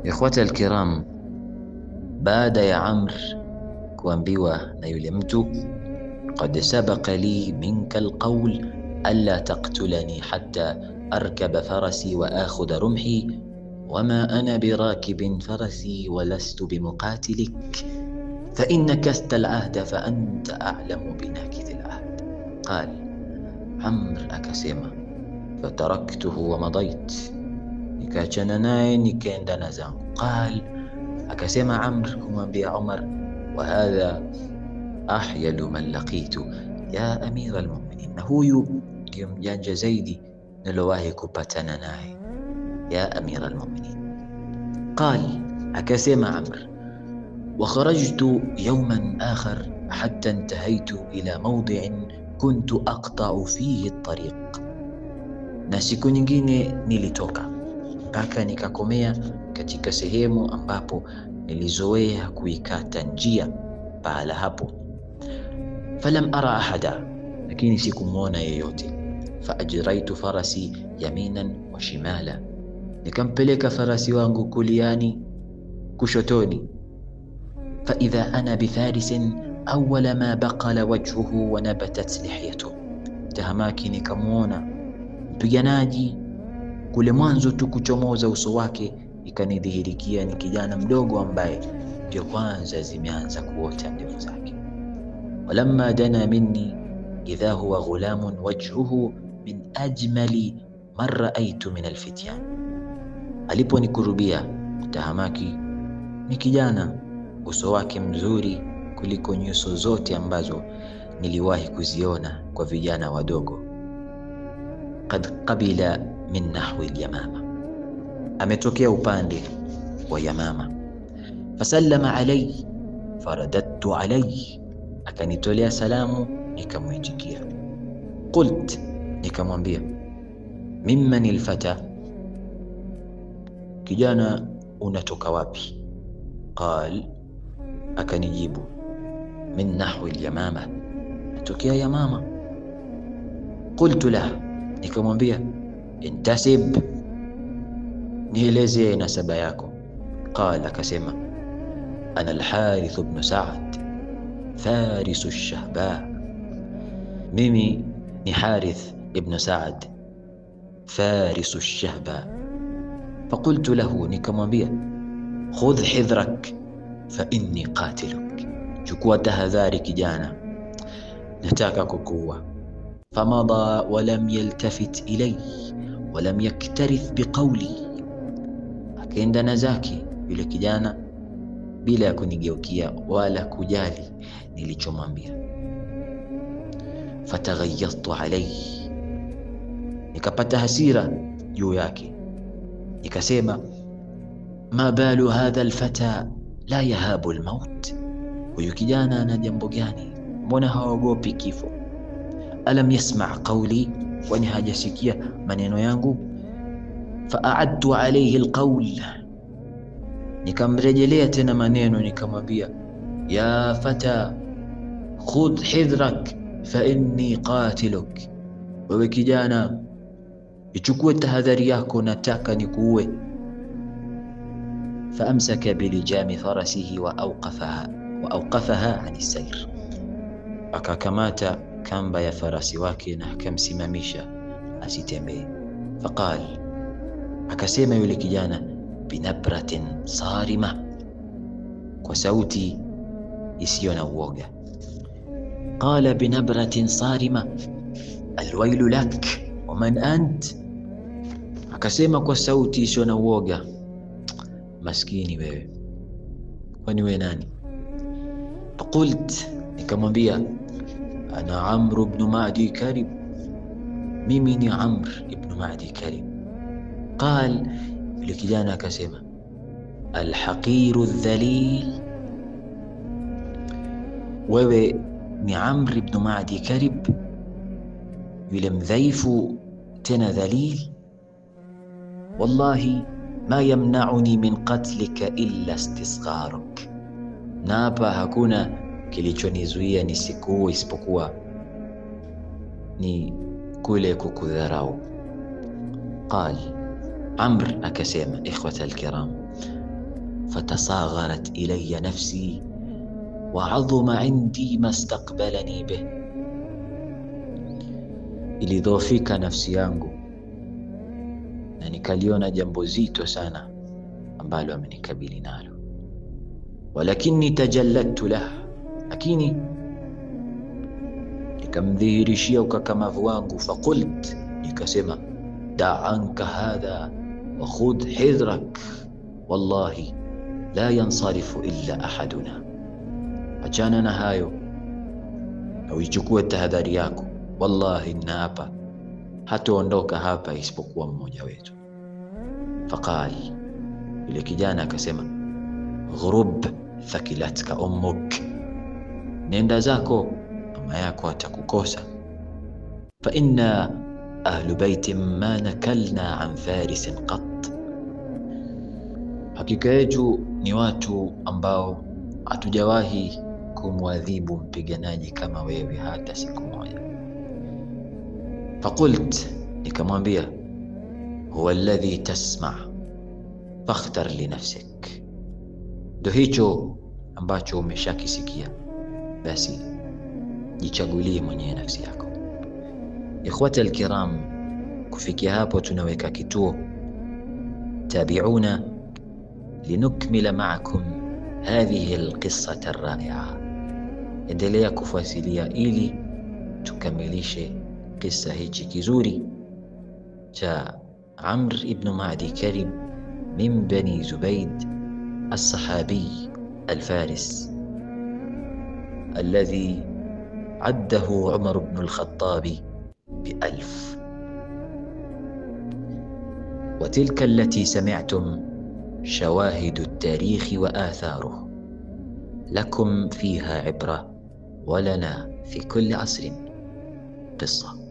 Ikhwata alkiram, baada ya Amr kuambiwa na yule mtu, qad sabaqa li minka alqawl alla taqtulani hatta arkaba farasi wa akhudha rumhi wama ana birakibin farasi wa lastu bimuqatilik fa in nakasta alahda fa anta a'lamu binakith alahd. Qal, Amr akasema, fataraktuhu wa madait, nikaachana naye nikaenda na zangu. Qal, akasema Amr kumwambia Umar, wa hadha ahyalu man laqitu ya amira almu'minin, na huyu ndiyo mjanja zaidi nilowahi kupatana naye ya amira almu'minin. Qal, akasema Amr, wa kharajtu yawman akhar hatta intahaitu ila mawdi'in kuntu aqta'u fihi at-tariq, na siku nyingine nilitoka mpaka nikakomea katika sehemu ambapo nilizoea kuikata njia pahala hapo. Falam ara ahada, lakini sikumwona yeyote. Faajraitu farasi yaminan wa shimala, nikampeleka farasi wangu kuliani kushotoni. Faidha ana bifarisin awwala ma baqala wajhuhu wa nabatat lihyatuhu, tahamaki nikamwona mpiganaji kule mwanzo tu kuchomoza uso wake, ikanidhihirikia ni kijana mdogo ambaye ndio kwanza zimeanza kuota ndevu zake. Walamma dana minni idha huwa ghulamun wajhuhu min ajmali ma raaitu min alfityan, aliponikurubia tahamaki ni kijana uso wake mzuri kuliko nyuso zote ambazo niliwahi kuziona kwa vijana wadogo. Qad qabila min nahwi al-Yamama, ametokea upande wa Yamama. Fasallama alayhi faradattu alayhi, akanitolea salamu nikamwitikia. Qult, nikamwambia, mimman alfata, kijana unatoka wapi? Qal, akanijibu, min nahwi al-Yamama, natokea Yamama. Qultu lah, nikamwambia, intasib, nieleze nasaba yako. Qala, akasema, ana al-Harith ibn Sa'd farisu ash-Shahba, mimi ni Harith ibn Sa'd farisu ash-Shahba. Faqultu lahu, nikamwambia, khudh hidhrak fa inni qatiluk, chukua tahadhari kijana, nataka kukuua. Famada walam yaltafit ilay walam yaktarith biqawli, akaenda na zake yule kijana bila ya kunigeukia wala kujali nilichomwambia. Fataghayyadtu alayhi, nikapata hasira juu yake, nikasema, ma balu hadha alfata la yahabu almaut, huyu kijana ana jambo gani? Mbona haogopi kifo? Alam yasma' qawli, kwani hajasikia maneno yangu? Fa'adtu alayhi alqawl, nikamrejelea tena maneno nikamwambia, ya fata khudh hidhrak fa inni qatiluk, wewe kijana ichukue tahadhari yako, nataka nikuue. Faamsaka bilijami farasihi wa awqafaha an as-sayr, akakamata kamba ya farasi wake na akamsimamisha asitembee. Faqal, akasema yule kijana, binabratin sarima, kwa sauti isiyo na uoga. Qala binabratin sarima, alwailu lak wa man ant, akasema kwa sauti isiyo na uoga, maskini wewe, kwani wewe nani? Faqult, nikamwambia, ana Amr ibn Ma'di Karib, mimi ni Amr ibn Ma'di Karib. Qal, yule kijana akasema, alhaqiru dhalil, wewe ni Amr ibn Ma'di Karib, yule mdhaifu tena dhalil. Wallahi ma yamna'uni min qatlika illa istisgharuk, na hapa hakuna kilichonizuia nisikuue isipokuwa ni kule kukudharau. Qal, Amr akasema, ikhwata alkiram, Fatasagharat ilayya nafsi wa adhuma indi ma staqbalani bih, ilidhoofika nafsi yangu na nikaliona jambo zito sana ambalo amenikabili nalo. Walakini tajallattu lah, lakini nikamdhihirishia ukakamavu wangu. Faqult, nikasema da anka hadha wa khudh hidrak wallahi la yansarifu illa ahaduna, achana na hayo na uichukue tahadhari yako, wallahi ninaapa hatuondoka hapa isipokuwa mmoja wetu. Faqal, yule kijana akasema, ghrub thakilatka ummuk, nenda zako, mama yako atakukosa. Fa inna ahlu baitin ma nakalna an farisin qat, hakika yetu ni watu ambao hatujawahi kumwadhibu mpiganaji kama wewe hata siku moja. Faqult, nikamwambia, huwa alladhi tasma fakhtar li nafsik, ndo hicho ambacho umeshakisikia, basi jichagulie mwenyewe nafsi yako. Ikhwata alkiram, kufikia hapo tunaweka kituo. Tabiuna linukmila maakum hadhihi alqissata arraia, endelea kufuatilia ili tukamilishe kisa hichi kizuri cha Amr ibn Ma'di Karib min Bani Zubaid الصحابي الفارس الذي عده عمر بن الخطاب ب1000. وتلك التي سمعتم شواهد التاريخ وآثاره، لكم فيها عبرة ولنا في كل عصر قصة.